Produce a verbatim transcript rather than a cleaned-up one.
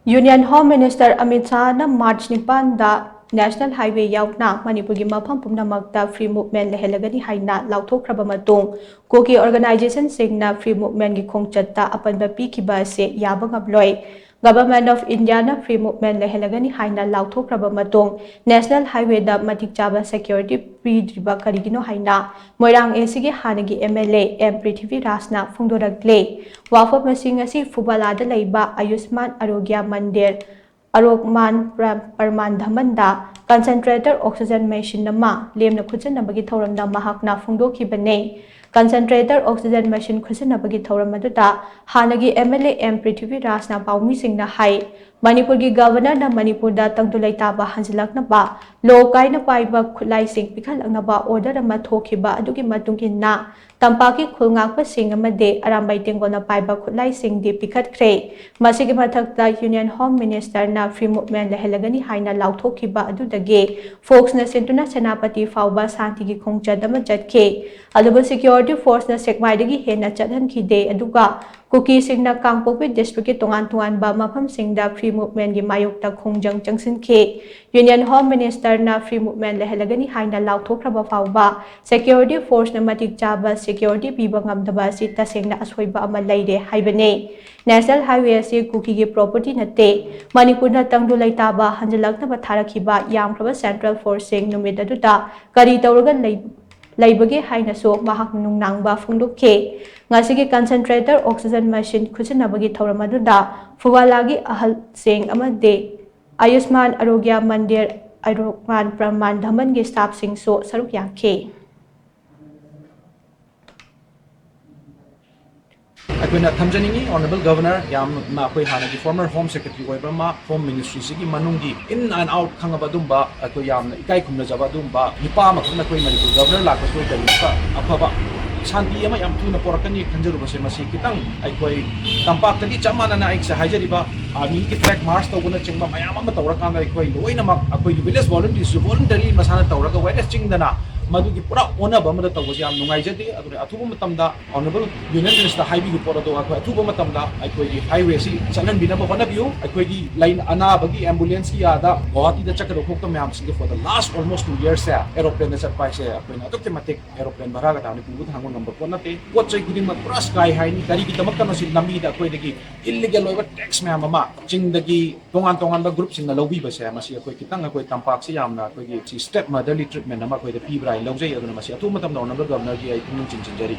Union Home Minister Amit Shahꯅ March ꯅꯤꯄꯥꯟꯗ National Highway ꯌꯥꯎꯅ ꯃꯅꯤꯄꯨꯔꯒꯤ ꯃꯐꯝ ꯄꯨꯝꯅꯃꯛꯇ free movement ꯂꯩꯍꯜꯂꯒꯅꯤ ꯍꯥꯏꯅ ꯂꯥꯎꯊꯣꯛꯈ꯭ꯔꯕ ꯃꯇꯨꯡ, ꯀꯨꯀꯤ organisationꯁꯤꯡꯅ free movementꯀꯤ ꯈꯣꯡꯆꯠꯇ ꯑꯄꯟꯕ ꯄꯤꯈꯤꯕ ꯑꯁꯤ ꯌꯥꯕ ꯉꯝꯂꯣꯏ꯫ Government of Indiaꯅ free movement ꯂꯩꯍꯜꯂꯒꯅꯤ ꯍꯥꯏꯅ ꯂꯥꯎꯊꯣꯛꯈ꯭ꯔꯕ ꯃꯇꯨꯡ, National Highwayꯗ ꯃꯇꯤꯛ ꯆꯥꯕ security ꯄꯤꯗ꯭ꯔꯤꯕ ꯀꯔꯤꯒꯤꯅꯣ ꯍꯥꯏꯅ ꯃꯣꯏꯔꯥꯡ ACꯒꯤ ꯍꯥꯟꯅꯒꯤ MLA ꯑꯦꯝ ꯄ꯭ꯔꯤꯊꯤꯕꯤꯔꯥꯖꯅ ꯐꯣꯡꯗꯣꯔꯛꯂꯦ꯫ ꯋꯥꯐꯝ ꯑꯁꯤꯡ ꯑꯁꯤ ꯐꯨꯕꯥꯂꯥꯗ ꯂꯩꯕ ꯑꯌꯨꯁꯃꯥꯟ ꯑꯔꯣꯒ꯭ꯌ ꯃꯟꯗꯤꯔ ꯑꯔꯣꯒ꯭ꯃꯥꯟ ꯄ꯭ꯔ-, ꯄꯔꯃꯥꯟ ꯙꯃꯟꯗ concentrator oxygen machine ꯑꯃ ꯂꯦꯝꯅ ꯈꯨꯠꯁꯤꯟꯅꯕꯒꯤ ꯊꯧꯔꯝꯗ ꯃꯍꯥꯛꯅ ꯐꯣꯡꯗꯣꯛꯈꯤꯕꯅꯤ꯫ Concentrator oxygen machine ꯈꯨꯠꯁꯤꯟꯅꯕꯒꯤ ꯊꯧꯔꯝ ꯑꯗꯨꯗ ꯍꯥꯟꯅꯒꯤ MLA ꯑꯦꯝ ꯄ꯭ꯔꯤꯊꯤꯕꯤꯔꯥꯖꯅ ꯄꯥꯎꯃꯤꯁꯤꯡꯅ ꯍꯥꯏ, ꯃꯅꯤꯄꯨꯔꯒꯤ Governorꯅ ꯃꯅꯤꯄꯨꯔꯗ ꯇꯪꯗꯨ ꯂꯩꯇꯥꯕ ꯍꯟꯖꯤꯜꯂꯛꯅꯕ law ꯀꯥꯏꯅ ꯄꯥꯏꯕ ꯈꯨꯠꯂꯥꯏꯁꯤꯡ ꯄꯤꯈꯠꯂꯛꯅꯕ order ꯑꯃ ꯊꯣꯛꯈꯤꯕ ꯑꯗꯨꯒꯤ ꯃꯇꯨꯡ ꯏꯟꯅ ꯇꯝꯄꯥꯛꯀꯤ ꯈꯨꯜ ꯉꯥꯛꯄꯁꯤꯡ ꯑꯃꯗꯤ ꯑꯔꯥꯝꯕꯥꯏ ꯇꯦꯡꯒꯣꯜꯅ ꯄꯥꯏꯕ ꯈꯨꯠꯂꯥꯏꯁꯤꯡꯗꯤ ꯄꯤꯈꯠꯈ꯭ꯔꯦ꯫ ꯃꯁꯤꯒꯤ ꯃꯊꯛꯇ Union Home Ministerꯅ free movement ꯂꯩꯍꯜꯂꯒꯅꯤ ꯍꯥꯏꯅ ꯂꯥꯎꯊꯣꯛꯈꯤꯕ ꯑꯗꯨꯗꯒꯤ ꯐꯣꯛꯁꯅ ꯁꯤꯟꯗꯨꯅ ꯁꯦꯅꯥꯄꯇꯤ ꯐꯥꯎꯕ ꯁꯥꯟꯇꯤꯒꯤ ꯈꯣꯡꯆꯠ ꯑꯃ ꯆꯠꯈꯤ꯫ ꯑꯗꯨꯕꯨ security forceꯅ ꯁꯦꯛꯃꯥꯏꯗꯒꯤ ꯍꯦꯟꯅ ꯆꯠꯍꯟꯈꯤꯗꯦ꯫ ꯑꯗꯨꯒ ꯀꯨꯀꯤꯁꯤꯡꯅ ꯀꯥꯡꯄꯣꯛꯄꯤ districtꯀꯤ ꯇꯣꯉꯥꯟ ꯇꯣꯉꯥꯟꯕ ꯃꯐꯝꯁꯤꯡꯗ free movementꯀꯤ ꯃꯥꯌꯣꯛꯇ ꯈꯣꯡꯖꯪ ꯆꯪꯁꯤꯟꯈꯤ꯫ Union Home Ministerꯅ free movement ꯂꯩꯍꯜꯂꯒꯅꯤ ꯍꯥꯏꯅ ꯂꯥꯎꯊꯣꯛꯈ꯭ꯔꯕ ꯐꯥꯎꯕ security forceꯅ ꯃꯇꯤꯛ ꯆꯥꯕ security ꯄꯤꯕ ꯉꯝꯗꯕ ꯑꯁꯤ ꯇꯁꯦꯡꯅ ꯑꯁꯣꯏꯕ ꯑꯃ ꯂꯩꯔꯦ ꯍꯥꯏꯕꯅꯤ꯫ National Highway ꯑꯁꯤ ꯀꯨꯀꯤꯒꯤ property ꯅꯠꯇꯦ꯫ ꯃꯅꯤꯄꯨꯔꯅ ꯇꯪꯗꯨ ꯂꯩꯇꯥꯕ ꯍꯟꯖꯤꯜꯂꯛꯅꯕ ꯊꯥꯔꯛꯈꯤꯕ ꯌꯥꯝꯈ꯭ꯔꯕ central forceꯁꯤꯡ ꯅꯨꯃꯤꯠ ꯑꯗꯨꯗ ꯀꯔꯤ ꯇꯧꯔꯒ ꯂꯩ-, ꯂꯩꯕꯒꯦ ꯍꯥꯏꯅꯁꯨ ꯃꯍꯥꯛꯅ ꯅꯨꯡꯅꯥꯡꯕ ꯐꯣꯡꯗꯣꯛꯈꯤ꯫ ꯉꯁꯤꯒꯤ concentrator oxygen machine ꯈꯨꯠꯁꯤꯟꯅꯕꯒꯤ ꯊꯧꯔꯝ ꯑꯗꯨꯗ ꯐꯨꯕꯥꯂꯥꯒꯤ ꯑꯍꯜꯁꯤꯡ ꯑꯃꯗꯤ ꯑꯌꯨꯁꯃꯥꯟ ꯑꯔꯣꯒ꯭ꯌ ꯃꯟꯗꯤꯔ, ꯑꯌꯨꯁꯃꯥꯟ ꯄ꯭ꯔꯃꯥꯟ ꯙꯃꯟꯒꯤ staffꯁꯤꯡꯁꯨ ꯁꯔꯨꯛ ꯌꯥꯈꯤ꯫ ꯑꯩꯈꯣꯏꯅ ꯊꯝꯖꯅꯤꯡꯉꯤ, Honourable Governor, ꯌꯥꯝꯅ ꯑꯩꯈꯣꯏ ꯍꯥꯟꯅꯒꯤ former Home Secretary ꯑꯣꯏꯕ ꯑꯃ, Home Ministryꯁꯤꯒꯤ ꯃꯅꯨꯡꯒꯤ in and out ꯈꯪꯉꯕ ꯑꯗꯨꯝꯕ, ꯑꯩꯈꯣꯏ ꯌꯥꯝꯅ ꯏꯀꯥꯏ ꯈꯨꯝꯅꯖꯕ ꯑꯗꯨꯝꯕ ꯅꯨꯄꯥ ꯑꯃꯈꯛꯅ ꯑꯩꯈꯣꯏ ꯃꯅꯤꯄꯨꯔ Governor ꯂꯥꯛꯄꯁꯨ ꯑꯩ ꯀꯔꯤꯒꯨꯝꯕ ꯑꯐꯕ ꯁꯥꯟꯇꯤ ꯑꯃ ꯌꯥꯝ ꯊꯨꯅ ꯄꯣꯔꯛꯀꯅꯤ ꯈꯟꯖꯔꯨꯕꯁꯦ, ꯃꯁꯤ ꯈꯤꯇꯪ ꯑꯩꯈꯣꯏ ꯇꯝꯄꯥꯛꯇꯗꯤ ꯆꯞ ꯃꯥꯟꯅꯅ ꯑꯩꯁꯦ ꯍꯥꯏꯖꯔꯤꯕ armyꯒꯤ flag march ꯇꯧꯕꯅꯆꯤꯡꯕ ꯃꯌꯥꯝ ꯑꯃ ꯇꯧꯔꯀꯥꯟꯗ ꯑꯩꯈꯣꯏ ꯂꯣꯏꯅꯃꯛ ꯑꯩꯈꯣꯏꯒꯤ village volunteersꯁꯨ voluntary ꯃꯁꯥꯅ ꯇꯧꯔꯒ awareness ꯆꯤꯡꯗꯅ ꯃꯗꯨꯒꯤ ꯄꯨꯔꯥ ꯑꯣꯟꯅꯕ ꯑꯃꯗ ꯇꯧꯕꯁꯦ ꯌꯥꯝ ꯅꯨꯡꯉꯥꯏꯖꯗꯦ꯫ ꯑꯗꯨꯅ ꯑꯊꯨꯕ ꯃꯇꯝꯗ Honourable Union Minister ꯍꯥꯏꯕꯤꯕ ꯄꯣꯠ ꯑꯗꯣ ꯑꯩꯈꯣꯏ ꯑꯊꯨꯕ ꯃꯇꯝꯗ ꯑꯩꯈꯣꯏꯒꯤ highway ꯑꯁꯤ ꯆꯠꯍꯟꯕꯤꯅꯕ ꯍꯣꯠꯅꯕꯤꯌꯨ꯫ ꯑꯩꯈꯣꯏꯒꯤ ꯂꯩ-, ꯑꯅꯥꯕꯒꯤ ambulance ꯀꯤ ꯑꯥꯗ ꯒꯨꯋꯥꯍꯥꯇꯤꯗ ꯆꯠꯀꯗꯕ ꯈꯣꯠꯀꯗꯕ ꯃꯌꯥꯝꯁꯤꯡꯁꯦ for the last almost two years say aeroplane ꯗ ꯆꯠꯄ ꯍꯥꯏꯁꯦ ꯑꯩꯈꯣꯏꯅ ꯑꯗꯨꯛꯀꯤ ꯃꯇꯤꯛ aeroplane ꯚꯔꯥꯒ ꯇꯥꯕꯅꯤ ꯄꯨꯕ ꯊꯥꯡꯕ ꯉꯝꯕ ꯄꯣꯠ ꯅꯠꯇꯦ꯫ ꯄꯣꯠ ꯆꯩ ꯈꯨꯗꯤꯡꯃꯛ ꯄꯨꯔꯥ sky high ꯅꯤ꯫ ꯀꯔꯤꯒꯤꯗꯃꯛꯇꯅꯣ ꯁꯤ ꯂꯝꯕꯤꯗ ꯑꯩꯈꯣꯏꯗꯒꯤ illegal ꯑꯣꯏꯕ tax ꯃꯌꯥꯝ ꯑꯃ ꯆꯤꯡꯗꯒꯤ ꯇꯣꯉꯥꯟ ꯇꯣꯉꯥꯟꯕ group ꯁꯤꯡꯅ ꯂꯧꯕꯤꯕꯁꯦ? ꯃꯁꯤ ꯑꯩꯈꯣꯏ ꯈꯤꯇꯪ ꯑꯩꯈꯣꯏ ꯇꯝꯄꯥꯛꯁꯤ ꯌꯥꯝꯅ ꯑꯩꯈꯣꯏꯒꯤ ꯁꯤ stepmotherly treatment ꯑꯃ ꯑꯩꯈꯣꯏꯗ ꯄꯤꯕ꯭ꯔꯥ ꯍꯥꯏꯅ ꯂꯧꯖꯩ꯫ ꯑꯗꯨꯅ ꯃꯁꯤ ꯑꯊꯨꯕ ꯃꯇꯝꯗ Honourable Governor ꯒꯤ ꯑꯩ ꯄꯨꯛꯅꯤꯡ ꯆꯤꯡꯁꯤꯟꯖꯔꯤ꯫